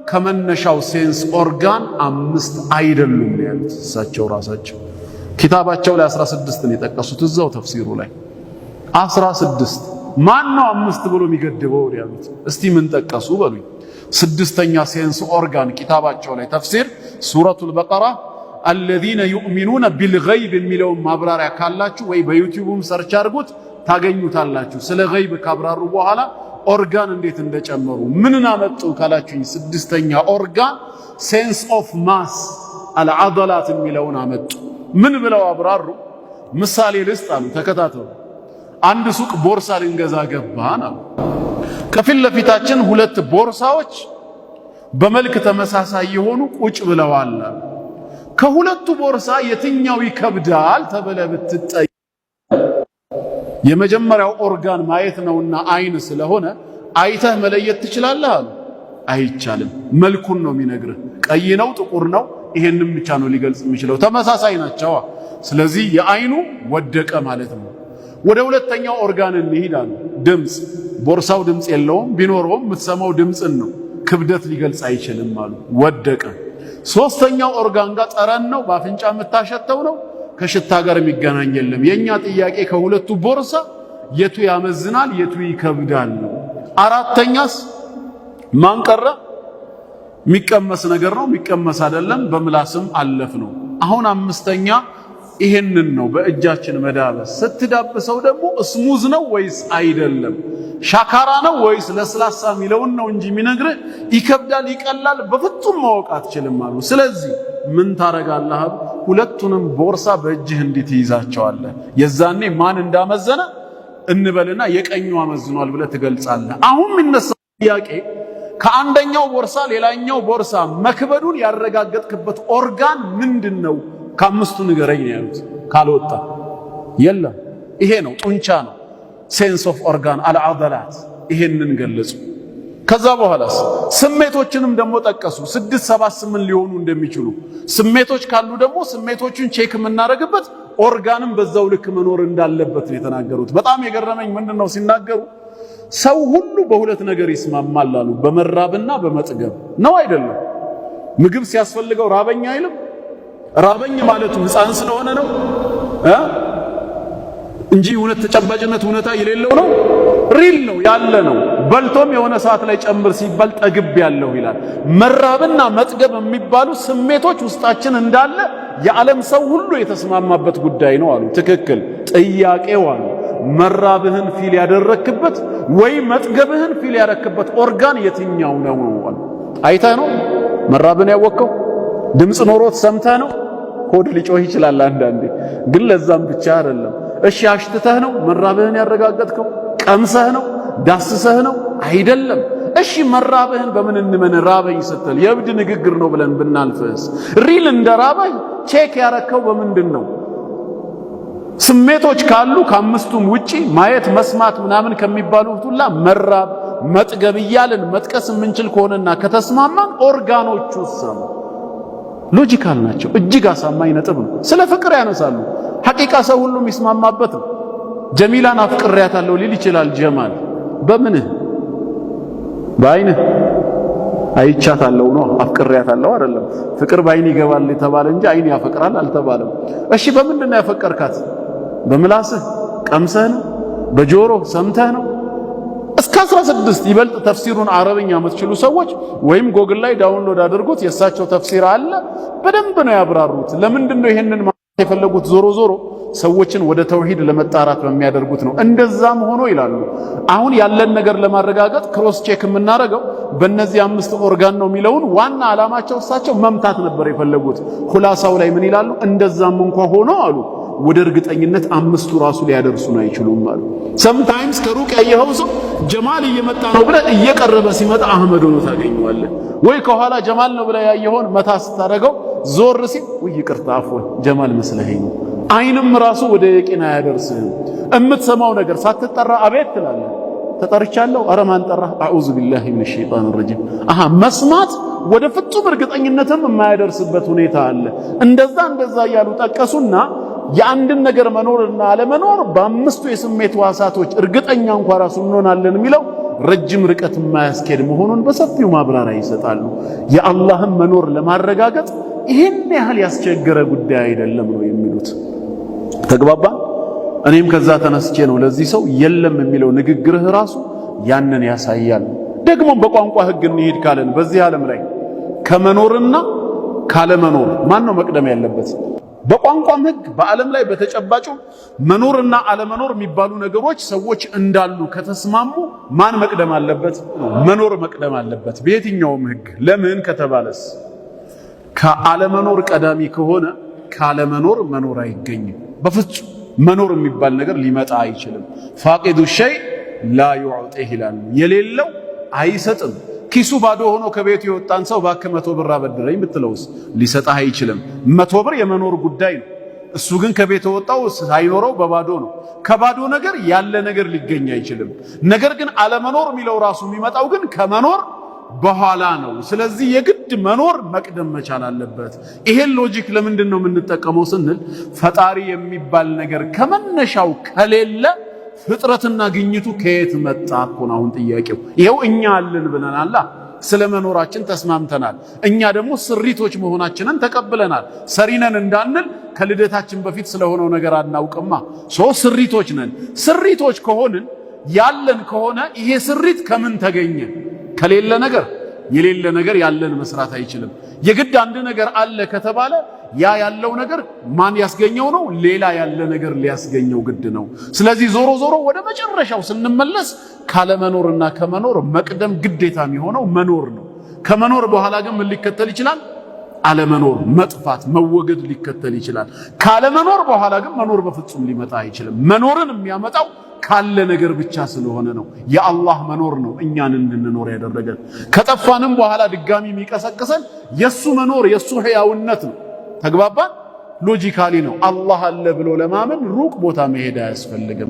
ከመነሻው sense organ አምስት አይደሉም ነው ያሉት እሳቸው ራሳቸው። ኪታባቸው ላይ 16 ነው የጠቀሱት እዛው ተፍሲሩ ላይ 16። ማን ነው አምስት ብሎ የሚገድበው ነው ያሉት። እስቲ ምን ጠቀሱ በሉኝ። ስድስተኛ sense organ ኪታባቸው ላይ ተፍሲር ሱረቱል በቀራ الذين يؤمنون بالغيب የሚለውን ማብራሪያ ካላችሁ ወይ በዩቲዩብም search አድርጉት ታገኙታላችሁ። ስለ ገይብ ካብራሩ በኋላ ኦርጋን እንዴት እንደጨመሩ ምንን አመጡ ካላችሁኝ፣ ስድስተኛ organ sense of mass العضلات የሚለውን አመጡ። ምን ብለው አብራሩ? ምሳሌ ልስጥ አሉ። ተከታተሉ። አንድ ሱቅ ቦርሳ ልንገዛ ገባን አሉ። ከፊት ለፊታችን ሁለት ቦርሳዎች በመልክ ተመሳሳይ የሆኑ ቁጭ ብለዋል አሉ። ከሁለቱ ቦርሳ የትኛው ይከብዳል ተብለህ ብትጠይቅ የመጀመሪያው ኦርጋን ማየት ነውና አይን ስለሆነ አይተህ መለየት ትችላለህ አሉ። አይቻልም። መልኩን ነው የሚነግርህ። ቀይ ነው ጥቁር ነው፣ ይሄንም ብቻ ነው ሊገልጽ የሚችለው። ተመሳሳይ ናቸዋ። ስለዚህ የአይኑ ወደቀ ማለት ነው። ወደ ሁለተኛው ኦርጋን እንሂድ አሉ። ድምፅ። ቦርሳው ድምፅ የለውም፣ ቢኖረውም የምትሰማው ድምፅን ነው። ክብደት ሊገልጽ አይችልም አሉ። ወደቀ። ሶስተኛው ኦርጋን ጋር ጠረን ነው፣ በአፍንጫ የምታሸተው ነው። ከሽታ ጋር የሚገናኝ የለም። የኛ ጥያቄ ከሁለቱ ቦርሳ የቱ ያመዝናል የቱ ይከብዳል ነው። አራተኛስ ማን ቀረ? የሚቀመስ ነገር ነው፣ የሚቀመስ አይደለም። በምላስም አለፍ ነው። አሁን አምስተኛ ይሄንን ነው በእጃችን መዳበስ። ስትዳብሰው ደግሞ smooth ነው ወይስ አይደለም፣ ሻካራ ነው ወይስ ለስላሳ የሚለውን ነው እንጂ የሚነግርህ ይከብዳል፣ ይቀላል በፍጹም ማወቅ አትችልም አሉ። ስለዚህ ምን ታረጋለህ? ሁለቱንም ቦርሳ በእጅህ እንዲህ ትይዛቸዋለህ። የዛኔ ማን እንዳመዘነ እንበልና የቀኙ አመዝኗል ብለህ ትገልጻለህ። አሁን የሚነሳው ጥያቄ ከአንደኛው ቦርሳ ሌላኛው ቦርሳ መክበዱን ያረጋገጥክበት ኦርጋን ምንድን ነው? ከአምስቱ ንገረኝ ነው ያሉት። ካልወጣ የለም። ይሄ ነው ጡንቻ ነው፣ sense of organ العضلات። ይሄንን ገለጹ። ከዛ በኋላስ ስሜቶችንም ደግሞ ጠቀሱ። ስድስት ሰባት ስምንት ሊሆኑ እንደሚችሉ ስሜቶች ካሉ ደግሞ ስሜቶቹን check የምናደርግበት ኦርጋንም በዛው ልክ መኖር እንዳለበት ነው የተናገሩት። በጣም የገረመኝ ምንድን ነው ሲናገሩ ሰው ሁሉ በሁለት ነገር ይስማማል አሉ፣ በመራብና በመጥገብ ነው። አይደለም? ምግብ ሲያስፈልገው ራበኝ አይልም? ራበኝ ማለቱ ሕፃን ስለሆነ ነው እንጂ እውነት ተጨባጭነት እውነታ የሌለው ነው። Real ነው ያለ ነው። በልቶም የሆነ ሰዓት ላይ ጨምር ሲባል ጠግብ ያለሁ ይላል። መራብና መጥገብ የሚባሉ ስሜቶች ውስጣችን እንዳለ የዓለም ሰው ሁሉ የተስማማበት ጉዳይ ነው አሉ። ትክክል። ጥያቄው አሉ መራብህን feel ያደረክበት ወይ መጥገብህን feel ያደረክበት ኦርጋን የትኛው ነው አሉ። አይተህ ነው መራብህን ያወቅከው? ድምፅ ኖሮት ሰምተህ ነው? ሆድ ሊጮህ ይችላል አንዳንዴ፣ ግን ለዛም ብቻ አይደለም። እሺ አሽትተህ ነው መራብህን ያረጋገጥከው? ቀምሰህ ነው? ዳስሰህ ነው? አይደለም። እሺ መራብህን በምን እንመን? ራበኝ ስትል የእብድ ንግግር ነው ብለን ብናልፍስ? Real እንደ ራበህ check ያረከው በምንድን ነው? ስሜቶች ካሉ ከአምስቱም ውጪ ማየት፣ መስማት ምናምን ከሚባሉት ሁላ መራብ፣ መጥገብ እያልን መጥቀስ የምንችል ከሆነና ከተስማማን ኦርጋኖቹ ሰሙ logical ናቸው። እጅግ አሳማኝ ነጥብ ነው። ስለ ፍቅር ያነሳሉ። ሐቂቃ ሰው ሁሉ የሚስማማበት ነው። ጀሚላን አፍቅሬያታለሁ ሊል ይችላል። ጀማል በምንህ? በአይንህ አይቻታለሁ ነው፣ አፍቅሬያታለሁ አይደለም። ፍቅር በአይን ይገባል የተባለ እንጂ አይን ያፈቅራል አልተባለም። እሺ በምንድን ነው ያፈቀርካት? በምላስህ ቀምሰህ ነው? በጆሮ ሰምተህ ነው? እስከ 16 ይበልጥ ተፍሲሩን አረብኛ የምትችሉ ሰዎች ወይም ጎግል ላይ download አድርጉት። የእሳቸው ተፍሲር አለ። በደንብ ነው ያብራሩት። ለምንድን ነው ይሄንን ማለት የፈለጉት? ዞሮ ዞሮ ሰዎችን ወደ ተውሂድ ለመጣራት በሚያደርጉት ነው። እንደዛም ሆኖ ይላሉ አሁን ያለን ነገር ለማረጋገጥ cross check የምናደርገው በእነዚህ አምስት ኦርጋን ነው የሚለውን ዋና ዓላማቸው እሳቸው መምታት ነበር የፈለጉት። ሁላሳው ላይ ምን ይላሉ? እንደዛም እንኳ ሆኖ አሉ ወደ እርግጠኝነት አምስቱ ራሱ ሊያደርሱን አይችሉም አሉ። Sometimes ከሩቅ ያየኸው ሰው ጀማል እየመጣ ነው ብለህ እየቀረበ ሲመጣ አህመድ ሆኖ ታገኘዋለህ። ወይ ከኋላ ጀማል ነው ብለህ ያየኸውን መታ ስታደርገው ዞር ሲል ውይ ይቅርታ አፍወን ጀማል መስለኸኝ ነው። አይንም ራሱ ወደ የቂን አያደርስህም። እምትሰማው ነገር ሳትጠራ አቤት ትላለህ። ተጠርቻለሁ፣ ኧረ ማን ጠራህ? أعوذ بالله من الشيطان الرجيم። አሃ መስማት ወደ ፍጹም እርግጠኝነትም የማያደርስበት ሁኔታ አለ። እንደዛ እንደዛ እያሉ ጠቀሱና የአንድን ነገር መኖርና አለመኖር በአምስቱ የስሜት ሕዋሳቶች እርግጠኛ እንኳ ራሱ እንሆናለን የሚለው ረጅም ርቀት የማያስኬድ መሆኑን በሰፊው ማብራሪያ ይሰጣሉ። የአላህን መኖር ለማረጋገጥ ይህን ያህል ያስቸገረ ጉዳይ አይደለም ነው የሚሉት። ተግባባ። እኔም ከዛ ተነስቼ ነው ለዚህ ሰው የለም የሚለው ንግግርህ ራሱ ያንን ያሳያል። ደግሞ በቋንቋ ህግ እንሂድ ካለን በዚህ ዓለም ላይ ከመኖርና ካለመኖር ማን ነው መቅደም ያለበት? በቋንቋም ህግ በዓለም ላይ በተጨባጩ መኖርና አለመኖር የሚባሉ ነገሮች ሰዎች እንዳሉ ከተስማሙ ማን መቅደም አለበት? መኖር መቅደም አለበት በየትኛውም ህግ። ለምን ከተባለስ ከአለመኖር ቀዳሚ ከሆነ ካለመኖር መኖር አይገኝም። በፍጹም መኖር የሚባል ነገር ሊመጣ አይችልም። فاقد الشيء لا يعطيه ይላሉ። የሌለው አይሰጥም። ኪሱ ባዶ ሆኖ ከቤቱ የወጣን ሰው እባክህ 100 ብር አበድረኝ ብትለውስ ሊሰጥህ አይችልም። 100 ብር የመኖር ጉዳይ ነው። እሱ ግን ከቤቱ የወጣው ሳይኖረው በባዶ ነው። ከባዶ ነገር ያለ ነገር ሊገኝ አይችልም። ነገር ግን አለመኖር የሚለው ራሱ የሚመጣው ግን ከመኖር በኋላ ነው። ስለዚህ የግድ መኖር መቅደም መቻል አለበት። ይሄን logic ለምንድን ነው የምንጠቀመው ስንል ፈጣሪ የሚባል ነገር ከመነሻው ከሌለ ፍጥረትና ግኝቱ ከየት መጣ እኮ ነው አሁን ጥያቄው። ይኸው እኛ አለን ብለናላ። ስለ መኖራችን ተስማምተናል። እኛ ደግሞ ስሪቶች መሆናችንን ተቀብለናል። ሰሪነን እንዳንል ከልደታችን በፊት ስለሆነው ነገር አናውቅማ። So ስሪቶች ነን። ስሪቶች ከሆንን ያለን ከሆነ ይሄ ስሪት ከምን ተገኘ? ከሌለ ነገር የሌለ ነገር ያለን መስራት አይችልም። የግድ አንድ ነገር አለ ከተባለ ያ ያለው ነገር ማን ያስገኘው ነው? ሌላ ያለ ነገር ሊያስገኘው ግድ ነው። ስለዚህ ዞሮ ዞሮ ወደ መጨረሻው ስንመለስ ካለመኖርና ከመኖር መቅደም ግዴታ የሚሆነው መኖር ነው። ከመኖር በኋላ ግን ምን ሊከተል ይችላል? አለመኖር፣ መጥፋት፣ መወገድ ሊከተል ይችላል። ካለመኖር በኋላ ግን መኖር በፍጹም ሊመጣ አይችልም። መኖርን የሚያመጣው ካለ ነገር ብቻ ስለሆነ ነው። የአላህ መኖር ነው እኛን እንድንኖር ያደረገን። ከጠፋንም በኋላ ድጋሚ የሚቀሰቅሰን የሱ መኖር የሱ ሕያውነት ነው። ተግባባን? Logically ነው። አላህ አለ ብሎ ለማመን ሩቅ ቦታ መሄድ አያስፈልግም።